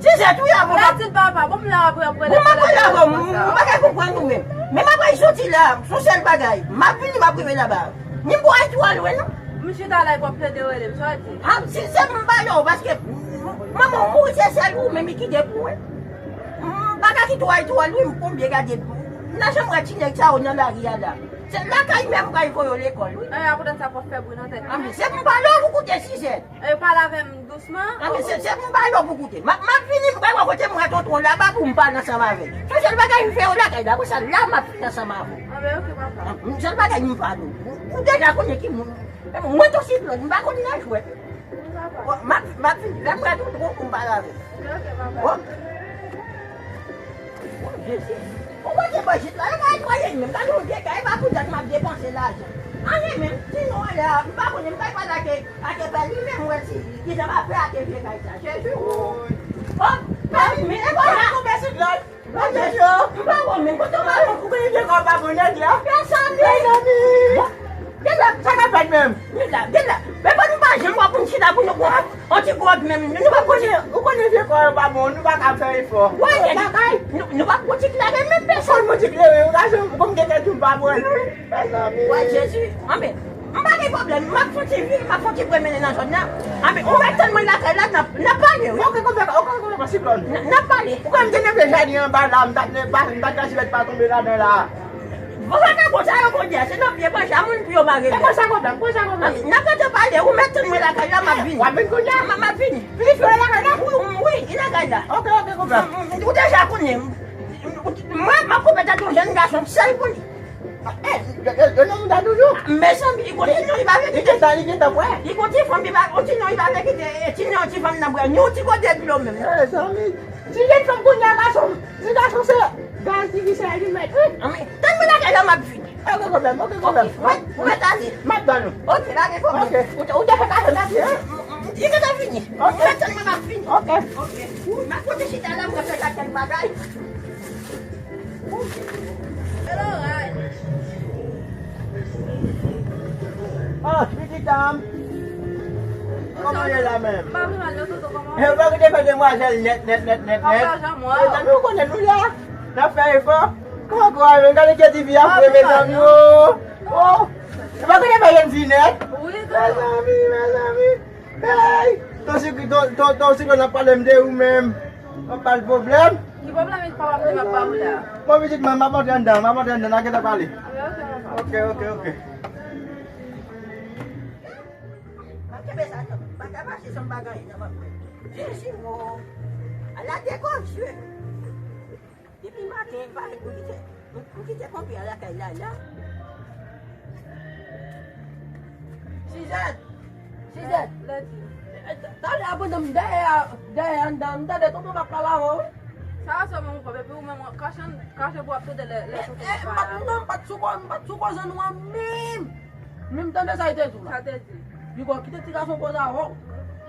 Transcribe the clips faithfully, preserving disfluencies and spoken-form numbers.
Tizèt, wi, avè w. Latil papa, bon, m la apre, apre. Bon, m ap rele avè w, m pa ka konprann ou menm. Men m ap al soti la, se yon sèl bagay. M ap vini, m ap rive laba. Ni m pou al twò lwen, non. M chita la, epi w ap plede rele m, sa w di? A, si se m pa lè w, paske manman w mouri, se sèl ou menm ki gen pou mwen. M pa ka kite w al twò lwen, m konbyen gade. Nan janm wè ti nèg sa yo nan lari a la. Se lakay menm m pral voye yo lekòl, wi. E, a poutèt sa, w ap fè bri nan tèt. A, men se m pa lè w pou koute Tizèt. E, pale avè m dousman. A, men se, se pou m pale w pou koute. M ap, m ap vini, m pral wè kote m wè tonton w laba pou m pale ansanm avè l. Se sèl bagay m fè w lakay la, apre sa, la m ap vin ansanm avè w. A, men oke, papa. A, sèl bagay m pale w. Ou, ou deja konnen ki moun. Mwen tou siklòn, m pa konn nan jwèt. Papa. Bon, m ap, m ap vini, lè m wè tonton w pou m pale avè l. Oke, papa. Bon. Bon, Jezi. Ou kote bò jis la, e pa netwaye li menm. Gade yon vye kay, e pa pou dat m ap depanse lajan. Anyen menm, sinon, la, m pa konnen, m kay pale ake, ake pè li menm, wè si, kijan m ap fè ake vye kay sa. Jezi, o. O, mami, men e pa la. Konbyen sou dlo? Bon, Jezi, o. M pa bon menm, kote w pale? Ou konnen vye kò pa bon nèg la? Pèsonn li. Mezanmi. Gen la, sa k ap fèt menm? Gen la, gen la. Men pa nou pa janm wè pou n chita pou nou pran yon ti gwòg menm. Nou pa konnen. Ou konnen vye kò yo pa bon, nou pa ka fè efò. Wè, bagay. Nou, nou pa pran ti klere menm pèsonn. Pran ti klere, ou ka jwenn, bon, m gen kè di m pa pran l, wi. Mezanmi. Wè, Jezi. Anben, m pa gen pwoblèm. M ap fè yon ti vi, m ap fè yon ti premennen nan zòn nan. Anben, ou mèt tann mwen lakay la, n ap, n ap pale, wi. Oke, konbyen, oke, konbyen, siklòn. N, n ap pale. Ou kwè m te leve jaden anba la, m ta, m ta, m ta ka jilèt pa tonbe ladan la. Vagabon sa yo kounye a, se nan pye panch a moun pou yo mare men. Pran sa kontan, pran sa kontan. N ap rete pale, ou mèt tann mwen lakay la, m ap vini. W ap vin kounye a? M, m ap vini. Vini fè lakay la? Wi, wi, li lakay la. Oke, oke, kontan. M, m, ou deja konnen. Mwen, m ap koupe tèt yon jèn gason sèl pou li. Eh, yo, yo, yo nan mouda toujou? Mezanmi, li gon ti non li pa vle kite. Li gentan, li gentan prè. Li gon ti fanm li pa, yon ti non li pa vle kite, eh, ti non ti fanm nan bwè. Ni yon ti gode dlo menm. Mezanmi. Ti jèn fanm kounye a gason, ti gason se gaz ti visè li mèt. Wi. Anmè, tann mwen lakay la, m ap vini. Oke, pwoblèm, oke, pwoblèm. Oke, mwen, mwen ale. M ap tann ou. Oke, pa gen pwoblèm. Oke. Ou te, ou te fè kado m ap vini. Li gentan vini. Oke. Mwen tann mwen m ap vini. Oke. Oke. Ou, m ap pote chita la, mwen fè lakay bagay. Hello, Ray. Ah, pitit a m. Kòman w ye la menm? M pa pi mal non, Toto, kòman w ye? E, ou pa kite fè demwazèl nèt, nèt, nèt, nèt, nèt. Mezanmi, ou konnen nou la. N ap fè efò. Kòman kò a menm? Gade K T V a fre, mezanmi, o. O. Ou pa kite fè jèn fi nèt. Wi, Toto. Mezanmi, mezanmi. Hey! Ton sik-, ton, ton, ton siklòn ap pale m de ou menm. W ap ba l pwoblèm? Ki pwoblèm papa m te m ap ba ou la? Bon, pitit mwen, m ap antre anndan, m ap antre anndan, n a gentan pale. Oke, oke, papa. Oke, oke, oke. M ap kenbe sa, non. M pa ka mache san m pa gen anyen nan men mwen. Jezi, wo. Ala dekò, mesye. Depi maten, m pa, m kite, m kite konpe a lakay la, la. Sizèt! Sizèt! Lèdi. Talè a pandan m dèyè a, dèyè anndan, m tande tonton m ap pale avè w, wi. Sa a sèlman, mon pòp, epi ou menm, kache, kache pou w ap tande lè, lè tonton m ap pale avè w. Eh, eh, m pa t, non, m pa t sou kò, m pa t sou kòz an nou an menm. Men m tande sa li te di w la. Sa te di? Li kwè w kite ti gason koze avè w.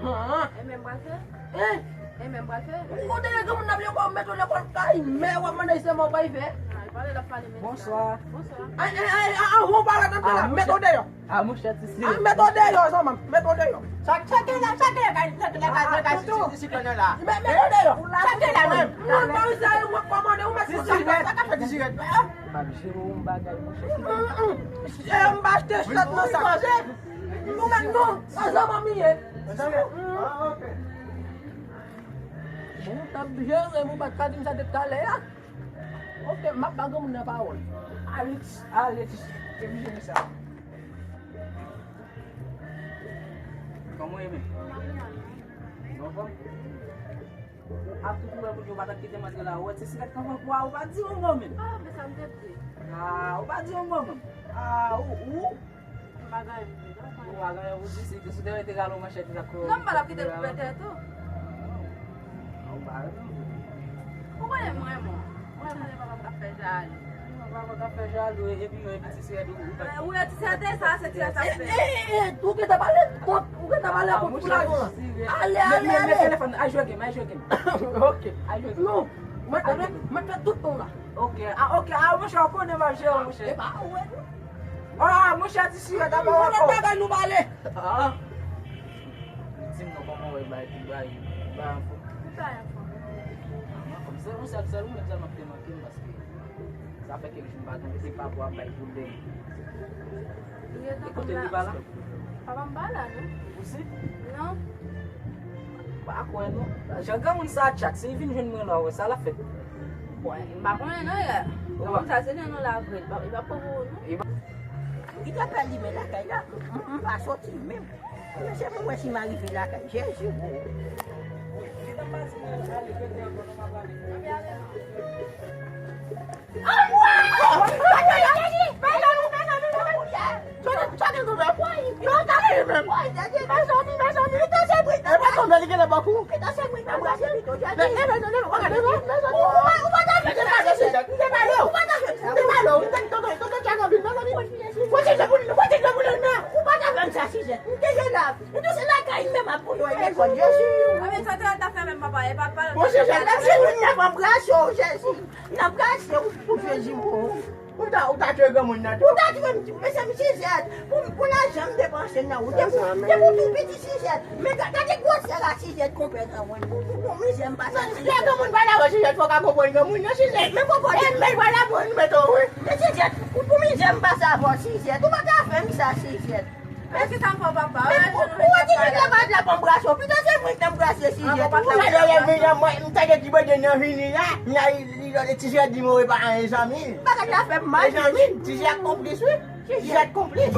Han. E men m pral fè? Hein? E men m pral fè? Ou kote gen moun n ap lekòl, mete w lekòl kay, men w ap mande se mò bay fè. Ah, li pale, l ap pale, men. Bonswa. Bonswa. Ay, ay, ay, ah, ah, ou pa la nan la, mete w deyò. Ah, monchè, ti sirèt. Ah, mete w deyò, zanmi, mete w deyò. Sa, sa gen la, sa gen la, sa gen la, sa gen la, sa gen la. Mete w deyò. Sa gen la, non. Non, non, sa yo kòmande, ou mèt fè sa, sa ka fè ti sirèt. M ap jere yon bagay, monchè. Mm, mm. Eh, m pa achte chat nan sa. Ou menm non, sa zanmi m ye. Zanmi? Ah, ok. Bon, w t ap jere m, ou pa t ka di m sa depi talè a. Ok, m ap ba granmoun nan pawòl. Alex, Alex, epi jere sa. Kòman w ye menm? Ou anfòm? Ou ap toujou wè moun yo pa t ap kite m antre la. Ou wè ti sirèt kanpe pou a, ou pa di yon mo menm. Ah, men sa m te di. Ah, ou pa di yon mo menm. Ah, ou, ou. M pa gen anyen pou di, non, ou pa gen anyen pou di, si, si w te rete galo manchèt, li t ap kore. Non, m pa t ap kite l pou pete tou. Ah, ou pa renmen. Ou konnen m renmen w. Mwen konnen papa m t ap fè jalou. Papa m t ap fè jalou, epi yo, epi ti sirèt ou, ou pa. Ou wè ti sirèt sa, se ti sirèt sa fè. Eh, eh, eh, ou gentan pale kont, ou gentan pale kont pou lajan. Ale, ale, ale. Men telefòn, al jwe game, al jwe game. Ok. Al jwe game. Non, mwen, mwen, mwen fè tout tan la. Ok, ah, ok, ah, monchè, ou konnen m ap jere, monchè. E pa ou wè nou. Ah, monchè, ti sirèt ap ankò. Ou konnen bagay nou pale. Ah. Di m non, kòman w wè bagay, bagay. Ba anfòm. Ou pa anfòm. Anfòm. Se yon sèl, sèl ou menm sèlman ki te manke m paske sa fè kèk jou m pa tonbe, se pa pou ap bay pwoblèm. E kote li pa la? Papa m pa la, non. Ou si? Non. Pa kwè, non. Jan granmoun sa tchak, si li vin jwenn mwen la, wè sa l ap fè. Bon, m pa konnen, non, yè. Granmoun sa, se nan non la vre. Li pa, li pa pran pou ou, non. Li pa, li te pè li men lakay la, m, m, m pa soti menm. Mesye, pou wè si m a rive lakay. Jezi, o. Ou pa ta fè m sa, Sijèt. M te gen lav. E tou se lakay mwen m ap konn wè lekòl yo. A, men sa te al ta fè menm papa, e papa. Bon, Sijèt, menm si moun nan pran brase w, Jezi. Nan brase w, pou Jezi, pou ou ta, ou ta tchwe granmoun nan tou. Ou ta tchwe m, mesye, m Sijèt. Pou, pou lajan m depanse nan wout. E pou, e pou tou piti Sijèt. Men ga-, gade gwosè la Sijèt, konpè granmoun. Pou, pou, pou mizè m pase. Lè granmoun pale avè w Sijèt, fò w ka konprann granmoun nan Sijèt. Men konprann. E men pale avè w, nou mete w, wi. Men Sijèt, pou, pou mizè m pase avè w Sijèt. Ou pa ka fè m sa Sijèt. Men ki sa m fè w papa? Men pou, pou wè ti nèg la pa vle pran brase w. Pito se mwen ki t ap brase Sijèt. Ou pa ka. Lè, lè, lè, men, mwen, m tande ti bòdè nan vini la. Nan, li, li, li, ti Sijèt di mwen pa anyen zanmi. Bagay la fè m mal. Ti Sijèt konplis, wi. Ti Sijèt konplis.